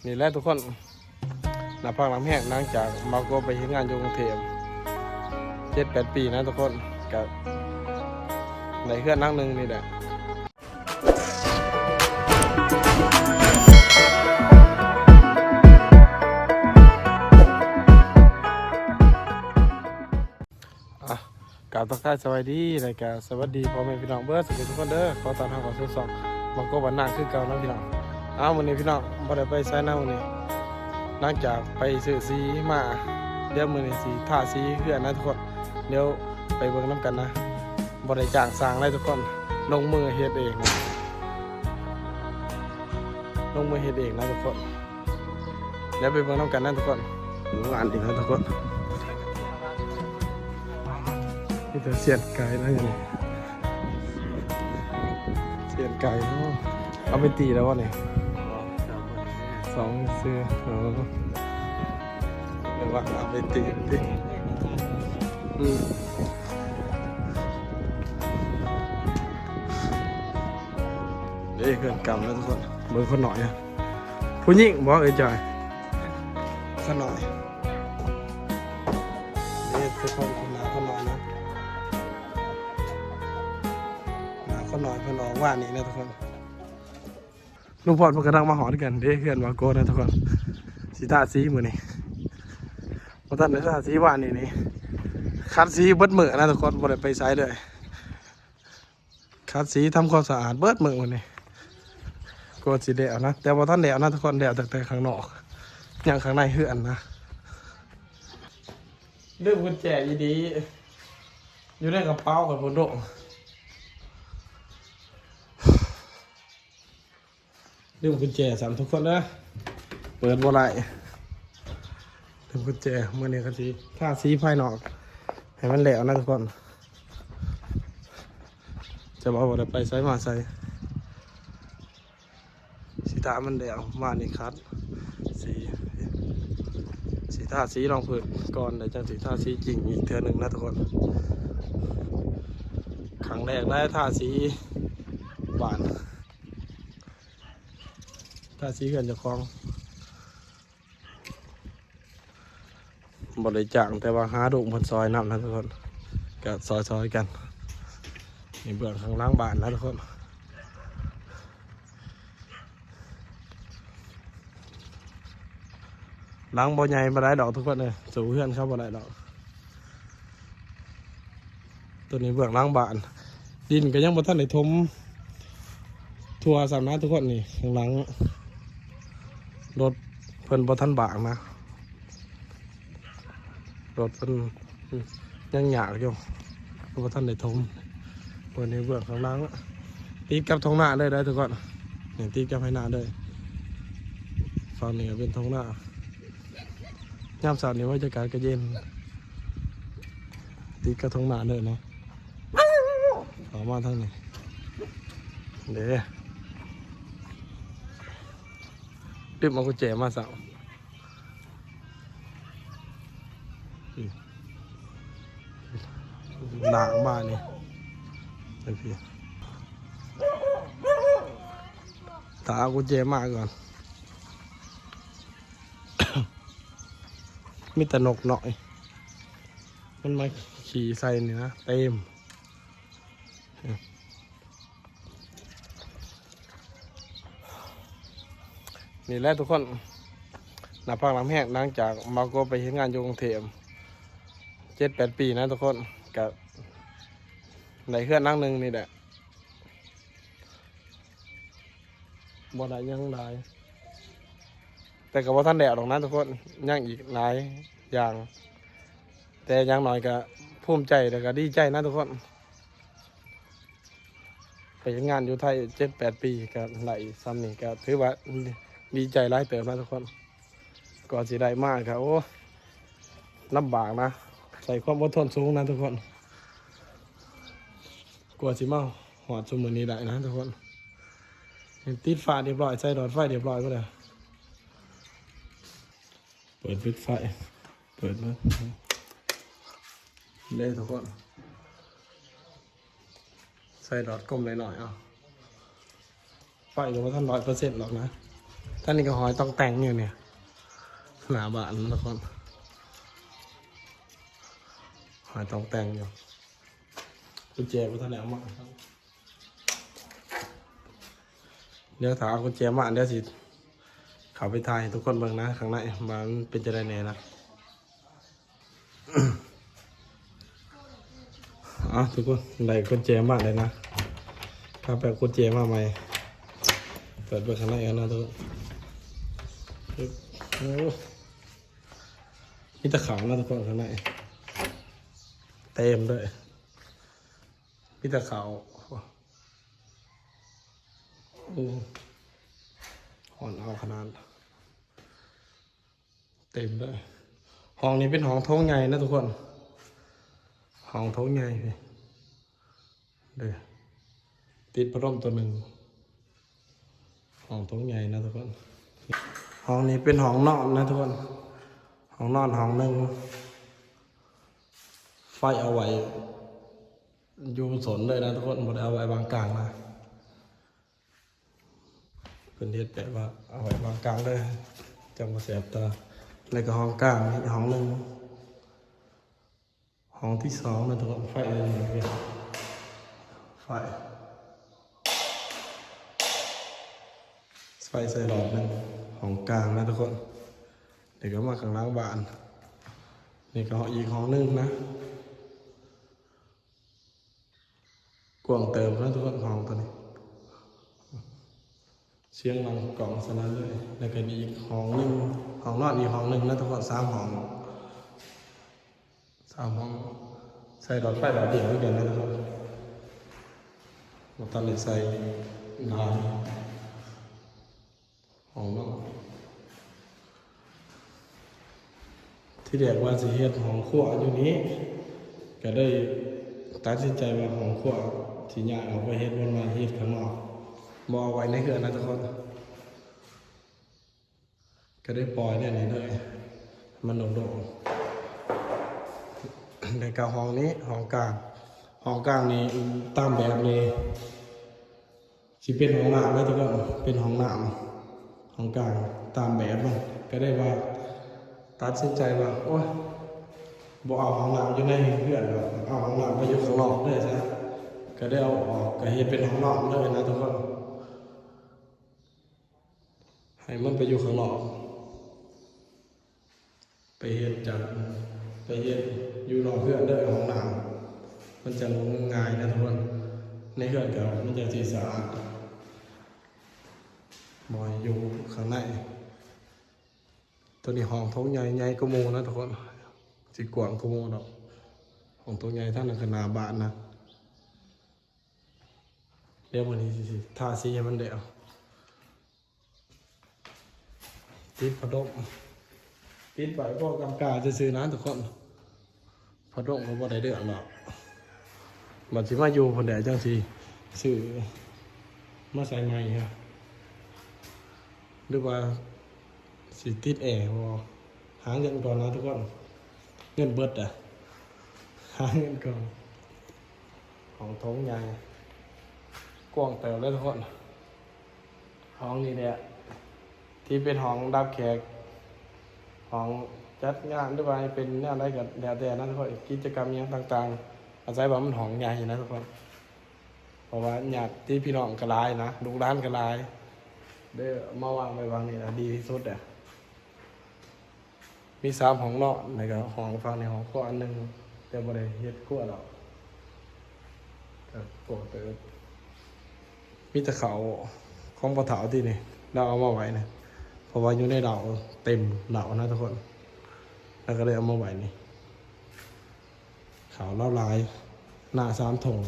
ນີ້ແຫຼະທຸກຄົນ ໜ້າພັກນ້ຳແຮງ ຫຼັງຈາກມາໂກໄປເຮັດງານຢູ່ກຸງເທບເຈັດແປດປີນະທຸກຄົນ ກະໄດ້ເຮືອນຫຼັງໜຶ່ງນີ້ແຫຼະ. ອ່ະ ກາບທັກທາຍສະບາຍດີ ແລະກະສະຫວັດດີພໍ່ແມ່ພີ່ນ້ອງເບິດສູ່ທຸກຄົນເດີ. ຂໍຕ້ອນຮັບເຂົ້າສູ່ຊ່ອງມາໂກບ້ານນາຄືເກົ່າເນາະພີ່ນ້ອງ. ອ້າວ ມື້ນີ້ພີ່ນ້ອງບໍ່ໄດ້ໄປໃສນະມື້ນີ້ ຫຼັງຈາກໄປຊື້ສີມາ ດຽວມື້ນີ້ຊິທາສີເຮືອນນະທຸກຄົນ ດຽວໄປເບິ່ງນຳກັນນະ. ບໍ່ໄດ້ຈ້າງຊ່າງເລີຍທຸກຄົນ ລົງມືເຮັດເອງ ລົງມືເຮັດເອງນະທຸກຄົນ. ດຽວໄປເບິ່ງນຳກັນນະທຸກຄົນ. ເມື່ອວານນີ້ນະທຸກຄົນ ມີແຕ່ສ່ຽນໄກ່ນະຢູ່ນີ້ ສ່ຽນໄກ່ເນາະ. ເອົາໄປຕີແລ້ວບໍ່ນີ້? ສອງຊື່ ເອີ ແຕ່ວ່າເອົາໄປຕີຕິ ອືມ ເດ້ ເຮືອນເກົ່ານະທຸກຄົນ. ເບິ່ງຄົນໜ້ອຍນະ ຜູ້ຍິງບໍ່ເອີຍຈອຍ? ຂ້ານ້ອຍ ເດ້ ທຸກຄົນ ໜ້າຂ້ານ້ອຍນະ ໜ້າຂ້ານ້ອຍເພິ່ນອອກວານນີ້ນະທຸກຄົນ. ລຸງພອນເພິ່ນກຳລັງມາຮອດຄືກັນເດ້ ເຮືອນວ່າໂກນະທຸກຄົນ. ຊິທາສີມື້ນີ້ ບໍ່ທັນໄດ້ທາສີວານນີ້ນີ້ ຂັດສີເບິດມື້ນະທຸກຄົນ ບໍ່ໄດ້ໄປໃສເລີຍ. ຂັດສີທຳຄວາມສະອາດເບິດມື້ມື້ນີ້ ກວ່າຊິແລ້ວນະ ແຕ່ບໍ່ທັນແລ້ວນະທຸກຄົນ ແລ້ວຕັ້ງແຕ່ຂ້າງນອກ ຍັງຂ້າງໃນເຮືອນນະ. ລືມກຸນແຈອີ່ຫຼີ ຢູ່ໃນກະເປົາຂ້ອຍພຸ້ນໂດ. ລືມກຸນແຈຊ້ຳທຸກຄົນເດີ ເປີດບໍ່ໄດ້ ລືມກຸນແຈ. ມື້ນີ້ກະຊິທາສີພາຍນອກໃຫ້ມັນແລ້ວນະທຸກຄົນ ຈະວ່າບໍ່ໄດ້ໄປໃສມາໃສ ຊິທາມັນແລ້ວ. ມານີ້ຂັດສີ ຊິທາສີຮອງພື້ນກ່ອນ ແລ້ວຈັ່ງຊິທາສີຈິງອີກເທື່ອໜຶ່ງນະທຸກຄົນ. ຄັ້ງແລກໄດ້ທາສີບ້ານ ທາສີເຮືອນເຈົ້າຂອງ ບໍ່ໄດ້ຈ້າງ ແຕ່ວ່າຫາລຸງເພິ່ນຊ່ອຍນຳນະທຸກຄົນ ກະຊ່ອຍໆກັນ. ນີ້ເບື້ອງຂ້າງຫຼັງບ້ານນະທຸກຄົນ ຫຼັງບໍ່ໃຫຍ່ປານໃດດອກທຸກຄົນເອີຍ ສູ້ເຮືອນເຂົາບໍ່ໄດ້ດອກ. ໂຕນີ້ເບື້ອງຫຼັງບ້ານ ດິນກະຍັງບໍ່ທັນໄດ້ຖົມທົ່ວຊ້ຳນະທຸກຄົນ. ນີ້ຂ້າງຫຼັງ ລົດເພິ່ນບໍ່ທັນບາງນະ ລົດເພິ່ນຍັງຍາກຢູ່ ບໍ່ທັນໄດ້ຖົມ. ເບິ່ງໃນເບື້ອງຂ້າງຫຼັງ ຕິດກັບທົ່ງນາເລີຍເດີທຸກຄົນ ນີ້ຕິດກັບໄຮ່ນາເລີຍ. ຝັ່ງນີ້ກະເປັນທົ່ງນາ ຍາມເຊົ້ານີ້ບັນຍາກາດກະເຢັນ ຕິດກັບທົ່ງນາເລີຍນະ. ເຂົ້າມາທາງນີ້ເດ້ ລືມເອົາກຸນແຈມາຊ້ຳ ອືມ ລາກມານີ້ ຖ້າເອົາກຸນແຈມາກ່ອນ. ມີແຕ່ນົກນ້ອຍ ມັນມາຂີ້ໃສ່ນີ້ນະ ເຕັມ. ນີ້ແຫຼະທຸກຄົນ ໜ້າພັກນ້ຳແຮງ ຫຼັງຈາກມາໂກໄປເຮັດງານຢູ່ກຸງເທບເຈັດແປດປີນະທຸກຄົນ ກະໄດ້ເຮືອນຫຼັງໜຶ່ງນີ້ແຫຼະ ບໍ່ໄດ້ຫຍັງຫຼາຍ ແຕ່ກະບໍ່ທັນແລ້ວດອກນະທຸກຄົນ ຍັງອີກຫຼາຍຢ່າງ ແຕ່ຢ່າງໜ້ອຍກະພູມໃຈ ແລະກະດີໃຈນະທຸກຄົນ. ໄປເຮັດງານຢູ່ໄທເຈັດແປດປີ ກະໄດ້ຊ່ຳນີ້ ກະຖືວ່າດີໃຈຫຼາຍເຕີບນະທຸກຄົນ. ກວ່າຊິໄດ້ມາກະ ໂອ້ ລຳບາກນະ ໃຊ້ຄວາມອົດທົນສູງນະທຸກຄົນ ກວ່າຊິມາຮອດຊຸມມື້ນີ້ໄດ້ນະທຸກຄົນ. ຕິດຝາຮຽບຮ້ອຍ ໃສ່ຫຼອດໄຟຮຽບຮ້ອຍໝົດແລ້ວ. ເປີດປິດໄຟ ເປີດເບິ່ງເດ້ທຸກຄົນ ໃສ່ຫຼອດກົມໜ້ອຍໆ ເອົາ ໄຟກະບໍ່ທັນຮ້ອຍເປີເຊັນດອກນະ ທ່ານນີ້ກໍຫ້ອຍຕ້ອງແຕ່ງຢູ່ນີ້ ໜ້າບ້ານນະທຸກຄົນ ຫ້ອຍຕ້ອງແຕ່ງຢູ່ ກຸນແຈບໍ່ທັນໄດ້ເອົາມາ. ດຽວຖ້າເອົາກຸນແຈມາ ດຽວຊິເຂົ້າໄປຖ່າຍໃຫ້ທຸກຄົນເບິ່ງນະ ຂ້າງໃນວ່າມັນເປັນຈັ່ງໃດແດ່ນະ. ເອົາ ທຸກຄົນ ໄດ້ກຸນແຈມາແລ້ວນະ ພາໄປເອົາກຸນແຈມາໃໝ່ ເປີດເບິ່ງຂ້າງໃນກັນນະທຸກຄົນ. ໂອ້ ມີແຕ່ເຂົ້ານະທຸກຄົນ ຂ້າງໃນເຕັມເລີຍ ມີແຕ່ເຂົ້າ. ໂອ້ ຮ້ອນເອົາຂະໜາດ ເຕັມເລີຍ. ຫ້ອງນີ້ເປັນຫ້ອງໂຖງໃຫຍ່ນະທຸກຄົນ ຫ້ອງໂຖງໃຫຍ່ເດີ ຕິດພັດລົມຕົວໜຶ່ງ. ຫ້ອງໂຖງໃຫຍ່ນະທຸກຄົນ ຫ້ອງນີ້ເປັນຫ້ອງນອນນະທຸກຄົນ ຫ້ອງນອນຫ້ອງໜຶ່ງ ໄຟເອົາໄວ້ຢູ່ສົນເລີຍນະທຸກຄົນ ບໍ່ໄດ້ເອົາໄວ້ວາງກາງນະ ເພິ່ນເຮັດແບບວ່າເອົາໄວ້ວາງກາງເລີຍ ຈັ່ງບໍ່ແສບຕາ. ແລ້ວກໍຫ້ອງກາງນີ້ຫ້ອງໜຶ່ງ ຫ້ອງທີສອງນະທຸກຄົນ ໄຟອັນນີ້ ໄຟ ໄຟໃສ່ຫຼອດໜຶ່ງ ຫ້ອງກາງນະທຸກຄົນ. ນີ້ກໍມາຂ້າງຫຼັງບ້ານ ນີ້ກໍອີກຫ້ອງໜຶ່ງນະ ກວ້າງເຕີບນະທຸກຄົນ ຫ້ອງຕົວນີ້ ສຽງດັງກ້ອງສະໜັ່ນເລີຍ. ແລ້ວກໍມີອີກຫ້ອງໜຶ່ງ ຫ້ອງນອນອີກຫ້ອງໜຶ່ງນະທຸກຄົນ ສາມຫ້ອງ ສາມຫ້ອງ ໃສ່ຫຼອດໄຟຫຼອດດຽວຄືກັນນະທຸກຄົນ ບໍ່ທັນໄດ້ໃສ່ຫຼາຍ. ຫ້ອງນອນ ທີແລກວ່າຊິເຮັດຫ້ອງຄົວຢູ່ນີ້ ກໍເລີຍຕັດສິນໃຈວ່າຫ້ອງຄົວຊິຍ້າຍອອກໄປເຮັດບ່ອນໃໝ່ ເຮັດຂ້າງນອກ ບໍ່ເອົາໄວ້ໃນເຮືອນນະທຸກຄົນ ກໍໄດ້ປ່ອຍແນວນີ້ເລີຍ ມັນໂລ່ງໆ. ແລ້ວກໍຫ້ອງນີ້ ຫ້ອງກາງ ຫ້ອງກາງນີ້ຕາມແບບນີ້ ຊິເປັນຫ້ອງນ້ຳເດີທຸກຄົນ ເປັນຫ້ອງນ້ຳ ຫ້ອງກາງຕາມແບບມັນ ກໍໄດ້ວ່າຕັດສິນໃຈວ່າ ໂອ້ຍ ບໍ່ເອົາຫ້ອງນ້ຳຢູ່ໃນເຮືອນດອກ ເອົາຫ້ອງນ້ຳໄປຢູ່ຂ້າງນອກເດີຊະ ກໍໄດ້ເອົາອອກ ກໍເຮັດເປັນຫ້ອງນອນເລີຍນະທຸກຄົນ ໃຫ້ມັນໄປຢູ່ຂ້າງນອກ. ໄປເຮັດຈາກ ໄປເຮັດຢູ່ນອກເຮືອນເດີ ຫ້ອງນ້ຳ ມັນຈັ່ງງ່າຍນະທຸກຄົນ ໃນເຮືອນກໍມັນຈັ່ງຊິສະອາດ ບໍ່ໃຫ້ຢູ່ຂ້າງໃນ. ໂຕນີ້ຫ້ອງໂຖງໃຫຍ່ ໃຫຍ່ກວ່າໝູ່ນະທຸກຄົນ ຊິກວ້າງກວ່າໝູ່ດອກ ຫ້ອງໂຖງໃຫຍ່ ທາງນັ້ນກໍໜ້າບ້ານນະ. ດຽວມື້ນີ້ຊິ ຊິທາສີໃຫ້ມັນແລ້ວ. ຕິດພັດລົມ ຕິດໄວ້ພໍກຳກາຊື່ໆນະທຸກຄົນ ພັດລົມກໍບໍ່ໄດ້ເລື່ອງດອກ ບັດຊິມາຢູ່ພຸ້ນແຫຼະຈັ່ງຊິຊື້ມາໃສ່ໃໝ່ ຫຼືວ່າຊິຕິດແອບໍ່ ຫາເງິນກ່ອນນະທຸກຄົນ ເງິນເບິດອະ ຫາເງິນກ່ອນ. ຫ້ອງໂຖງໃຫຍ່ ກວ້າງເຕີບເລີຍທຸກຄົນ. ຫ້ອງນີ້ແຫຼະທີ່ເປັນຫ້ອງຮັບແຂກ ຫ້ອງຈັດງານ ຫຼືວ່າເປັນແນວໃດກໍແລ້ວແຕ່ນະທຸກຄົນ ກິດຈະກຳຫຍັງຕ່າງໆ ອາໄສວ່າມັນຫ້ອງໃຫຍ່ນະທຸກຄົນ ເພາະວ່າຍາດຕິພີ່ນ້ອງກໍຫຼາຍນະ ລູກຫຼານກໍຫຼາຍ ເດີມາວາງໄວ້ຫວ່າງນີ້ລະດີທີ່ສຸດແຫຼະ. ມີສາມຫ້ອງນອນ ແລ້ວກໍຫ້ອງຝັ່ງນີ້ຫ້ອງຄົວອັນໜຶ່ງ ແຕ່ບໍ່ໄດ້ເຮັດຄົວດອກ ກໍໂກເຕີບ ມີແຕ່ເຂົ້າຂອງພໍ່ເຖົ້າທີ່ນີ້ ລາວເອົາມາໄວ້ນະ ເພາະວ່າຢູ່ໃນເລົາເຕັມເລົານະທຸກຄົນ ລາວກໍເລີຍເອົາມາໄວ້ນີ້ ເຂົ້າລາວຫຼາຍ ໜ້າສາມຖົງ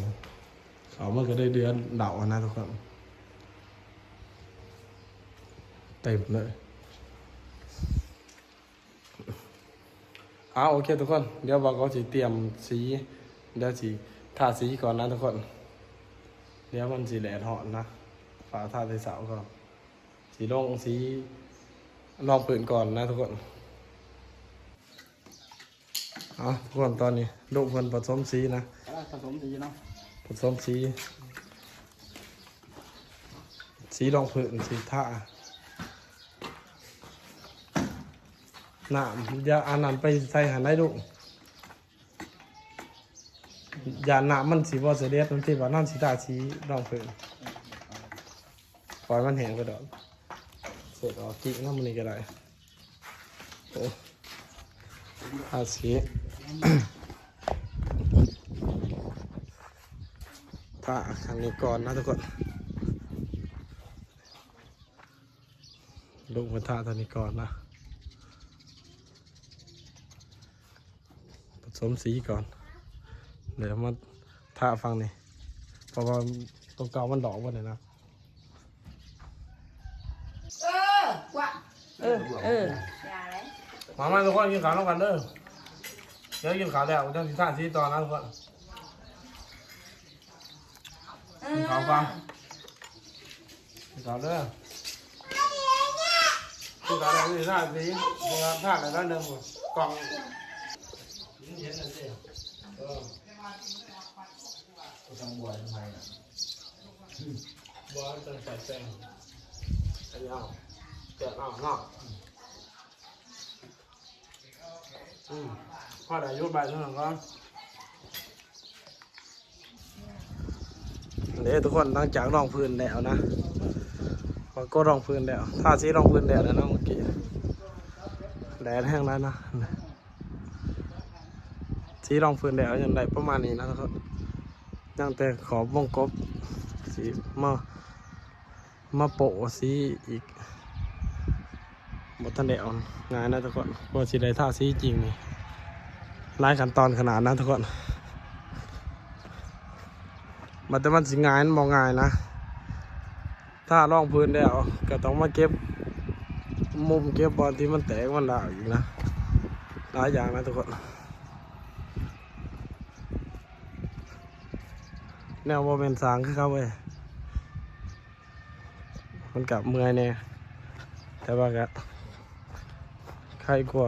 ເຂົ້າມັນກໍໄດ້ເດືອນເລົານະທຸກຄົນ ເຕັມເລີຍ. ເອົາ ໂອເຄທຸກຄົນ ດຽວບ່າວກໍຊິຕຽມສີ ດຽວຊິທາສີກ່ອນນະທຸກຄົນ ດຽວມັນຊິແດດຮ້ອນນະ ຟ້າທາແຕ່ເຊົ້າກ່ອນ ຊິລົງສີລອງພື້ນກ່ອນນະທຸກຄົນ. ເອົາ ທຸກຄົນ ຕອນນີ້ລູກເພິ່ນປະສົມສີນະ ເອີ ປະສົມສີເນາະ ປະສົມສີ ສີລອງພື້ນ ສີທາ ນ້ຳ ຢ່າເອົານ້ຳໄປໃສ່ຫັ້ນໄດ໋ລູກ ຢ້ານນ້ຳມັນຊິບໍ່ສະເດັດ ມັນຊິວ່ານ້ຳຊິທາສີຮອງພື້ນ. ປ່ອຍມັນແຫ້ງໄປດອກ ເສດອອກກິນນຳມື້ນີ້ກໍໄດ້. ໂອ້ ທາສີ ທາອັນນີ້ກ່ອນນະທຸກຄົນ ລຸງເພິ່ນທາຕົວນີ້ກ່ອນນະ ປະສົມສີກ່ອນ ແລ້ວມາທາຝັ່ງນີ້ ເພາະວ່າຕົວເກົ່າມັນດອກເບິດແລ້ວນະ. ເອີ ກວ້າງ ເອີ ເອີ ຢ່າເລີຍ ມາ ມາ ທຸກຄົນ ກິນເຂົ້ານຳກັນເດີ ດຽວກິນເຂົ້າແລ້ວຈັ່ງຊິທາສີຕໍ່ນະທຸກຄົນ. ເອີ ກິນເຂົ້າກ່ອນ ກິນເຂົ້າເດີ ກິນເຂົ້າແລ້ວຊິທາສີ ບໍ່ວ່າທາໄດ້ໜ້ອຍໜຶ່ງ ກ່ອງ ເຫັນແລ້ວຊິ ເອີ. ບໍ່ຕ້ອງໃສ່ແປ້ງ ອັນນີ້ເອົາ ແກະເອົາເນາະ ອືມ ພໍໄດ້ຢູ່ ບາດໜຶ່ງກ່ອນ ເດ້ທຸກຄົນ ຫຼັງຈາກຮອງພື້ນແລ້ວນະ ກໍຮອງພື້ນແລ້ວ ທາສີຮອງພື້ນແລ້ວນະເນາະ ເມື່ອກີ້ ແດດແຮງຫຼາຍນະ. ສີຮອງພື້ນແລ້ວຍັງໄດ້ປະມານນີ້ນະທຸກຄົນ ຍັງແຕ່ຂອບວົງກົບ ຊິມາ ມາໂປະສີອີກ ບໍ່ທັນໄດ້ເອົາງ່າຍນະທຸກຄົນ ກວ່າຊິໄດ້ທາສີຈິງນີ້ ຫຼາຍຂັ້ນຕອນຂະໜາດນະທຸກຄົນ ບັດແຕ່ມັນຊິງ່າຍ ມັນບໍ່ງ່າຍນະ. ທາຮອງພື້ນແລ້ວກໍຕ້ອງມາເກັບມຸມເກັບບ່ອນທີ່ມັນແຕກມັນຮ້າວອີກນະ ຫຼາຍຢ່າງນະທຸກຄົນ ແນວບໍ່ແມ່ນຊ່າງຄືເຂົາເວີຍ ມັນກໍເມື່ອຍແດ່ ແຕ່ວ່າກໍ ໄຄກວ່າ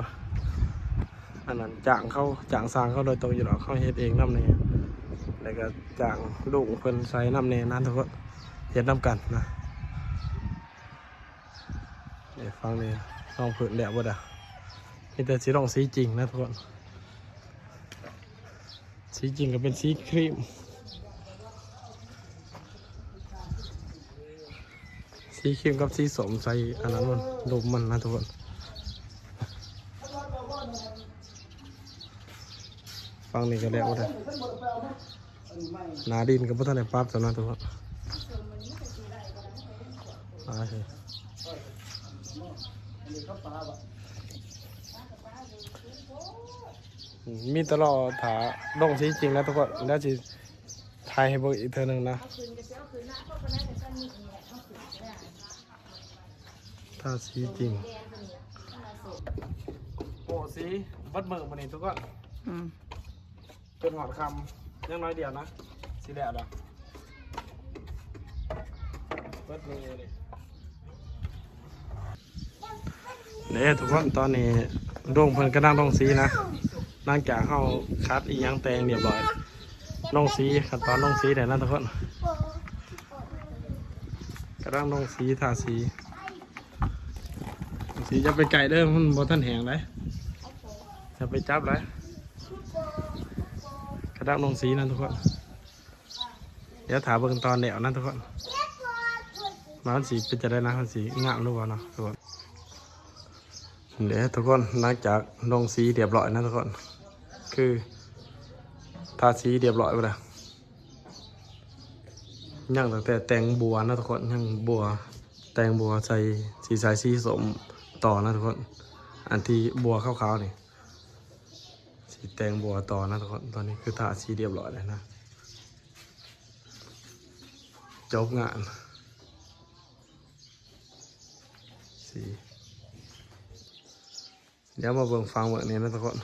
ອັນນັ້ນ ຈ້າງເຂົາ ຈ້າງຊ່າງເຂົາໂດຍຕົງຢູ່ດອກ ເຮົາເຮັດເອງນຳແດ່ ແລ້ວກໍຈ້າງລຸງເພິ່ນໃສ່ນຳແດ່ນະທຸກຄົນ ເຮັດນຳກັນນະ. ນີ້ຝັ່ງນີ້ຮອງພື້ນແລ້ວເບິດລະ ມີແຕ່ຊິລົງສີຈິງນະທຸກຄົນ. ສີຈິງກໍເປັນສີຄຣີມ ສີຄຣີມກັບສີສົ້ມໃສ່ອັນນັ້ນມັນ ດຸມມັນນະທຸກຄົນ. ຝັ່ງນີ້ກໍແລ້ວເບິດລະ ໜ້າດິນກໍບໍ່ທັນໄດ້ປັບຊ້ຳນະທຸກຄົນ. ມີແຕ່ລໍຖ້າລົງສີຈິງນະທຸກຄົນ ແລ້ວຊິຖ່າຍໃຫ້ເບິ່ງອີກເທື່ອໜຶ່ງນະ. ທາສີຈິງ ໂອ້ ສີເບິດມື້ມື້ນີ້ທຸກຄົນ ອືມ ຈົນຮອດຄ່ຳ ຍັງໜ້ອຍດຽວນະ ຊິແລ້ວລະ ເບິດມື້ນີ້. ເດ້ທຸກຄົນ ຕອນນີ້ລຸງເພິ່ນກຳລັງລົງສີນະ ຫຼັງຈາກເຮົາຂັດອີ່ຫຍັງແຕ່ງຮຽບຮ້ອຍ ລົງສີ ຂັ້ນຕອນລົງສີແລ້ວນະທຸກຄົນ ກຳລັງລົງສີ ທາສີ ສີ ຢ່າໄປໃກ້ເດີ ມັນບໍ່ທັນແຫ້ງໃດ ຢ່າໄປຈັບຫຼາຍ ກຳລັງລົງສີນະທຸກຄົນ. ດຽວຖ້າເບິ່ງຕອນແລ້ວນະທຸກຄົນ ວ່າມັນຊິເປັນຈັ່ງໃດນະ ມັນຊິງາມຫຼືບໍ່ເນາະທຸກຄົນ. ເດ້ທຸກຄົນ ຫຼັງຈາກລົງສີຮຽບຮ້ອຍນະທຸກຄົນ ຄືທາສີຮຽບຮ້ອຍເບິດລະ ຍັງຕັ້ງແຕ່ແຕ່ງບົວນະທຸກຄົນ ຍັງບົວ ແຕ່ງບົວໃສ່ ສີໃສ່ສີສົ້ມຕໍ່ນະທຸກຄົນ ອັນທີ່ບົວຂາວໆນີ້ ຊິແຕ່ງບົວຕໍ່ນະທຸກຄົນ. ຕອນນີ້ຄືທາສີຮຽບຮ້ອຍແລ້ວນະ ຈົບງານສີ. ດຽວມາເບິ່ງຝັ່ງເບິ່ງນີ້ນະທຸກຄົນ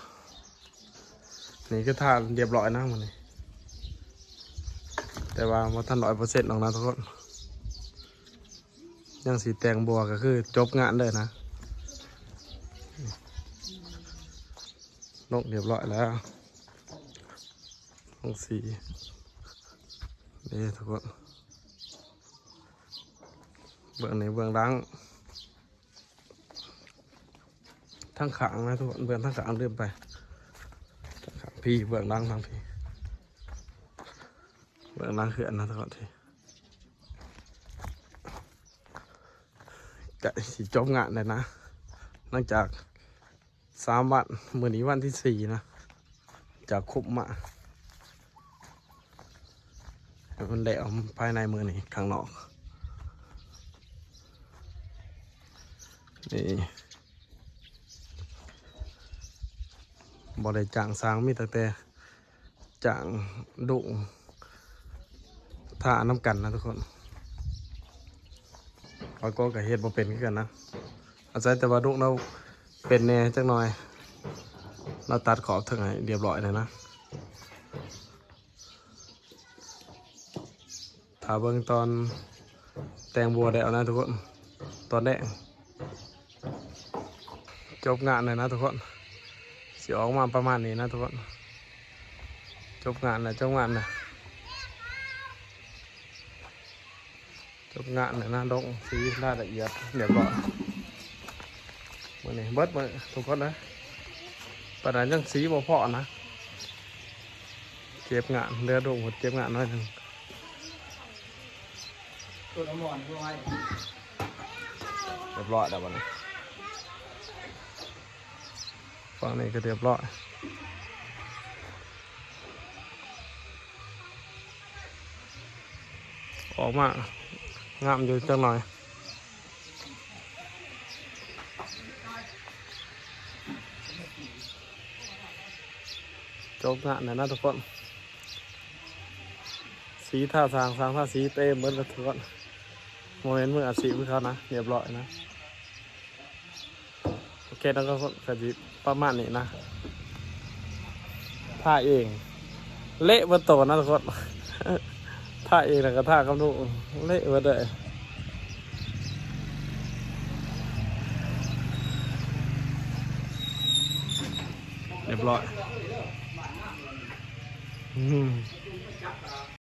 ນີ້ຄືທາຮຽບຮ້ອຍນະມື້ນີ້ ແຕ່ວ່າບໍ່ທັນຮ້ອຍເປີເຊັນດອກນະທຸກຄົນ ຍັງຊິແຕ່ງບົວ ກໍຄືຈົບງານເລີຍນະ. ລົງຮຽບຮ້ອຍແລ້ວ ລົງສີ ເດ້ທຸກຄົນ ເບື້ອງນີ້ເບື້ອງຫຼັງ ທ ທາງຂ້າງນະທຸກຄົນ ເບື້ອງທາງຂ້າງລືມໄປ ທາງຂ້າງພີ້ ເບື້ອງຫຼັງທາງພີ້ ເບື້ອງຫຼັງເຮືອນນະທຸກຄົນ ທີ່ໃກ້ຊິຈົບງານແລ້ວນະ ຫຼັງຈາກ ສາມວັນ ມື້ນີ້ວັນທີສີ່ນະ ຈາກຄຸມມາ ໃຫ້ມັນແລ້ວພາຍໃນມື້ນີ້ ຂ້າງນອກ ນີ້ ບໍ່ໄດ້ຈ້າງຊ່າງ ມີຕັ້ງແຕ່ ຈ້າງດຸກ ຖ້ານຳກັນນະທຸກຄົນ ຂ້ອຍກໍ ກໍເຮັດບໍ່ເປັນຄືກັນນະ ອາໄສແຕ່ວ່າດຸກລາວເປັນແດ່ຈັກໜ່ອຍ ລາວຕັດຂອບເທິງໃຫ້ລຽບຮ້ອຍແລ້ວນະ ຖ້າເບິ່ງຕອນແຕ່ງບົວແລ້ວນະທຸກຄົນ ຕອນແລງ ຈົບງານແລ້ວນະທຸກຄົນ ຊິອອກມາປະມານນີ້ນະທຸກຄົນ ຈົບງານແລ້ວ ຈົບງານແລ້ວ ຈົບງານແລ້ວນະ ລົງສີລາຍລະອຽດລຽບຮ້ອຍ ມື້ນີ້ເບິດມື້ທຸກຄົນເອີຍ ປານໃດຍັງສີບໍ່ພໍນະ ເກັບງານ ເຫຼືອດົງເກັບງານໜ້ອຍໜຶ່ງ ລຽບຮ້ອຍແລ້ວບັດນີ້ ຝັ່ງນີ້ກໍລຽບຮ້ອຍ ອອກມາງາມຢູ່ຈັກໜ່ອຍ ຈົບງານແລ້ວນະທຸກຄົນ ສີທາຊ່າງ ຊ່າງທາສີເຕັມເບິດແລ້ວທຸກຄົນ ບໍ່ແມ່ນມືອາຊີບຄືເຂົານະ ລຽບຮ້ອຍນະ ໂອເຄນະທຸກຄົນ ກໍຊິປະມານນີ້ນະ ທາເອງ ເລະເບິດໂຕນະທຸກຄົນ ທາເອງແລ້ວກໍທາກັບລູກ ເລະເບິດເລີຍ ລຽບຮ້ອຍ ອືມ.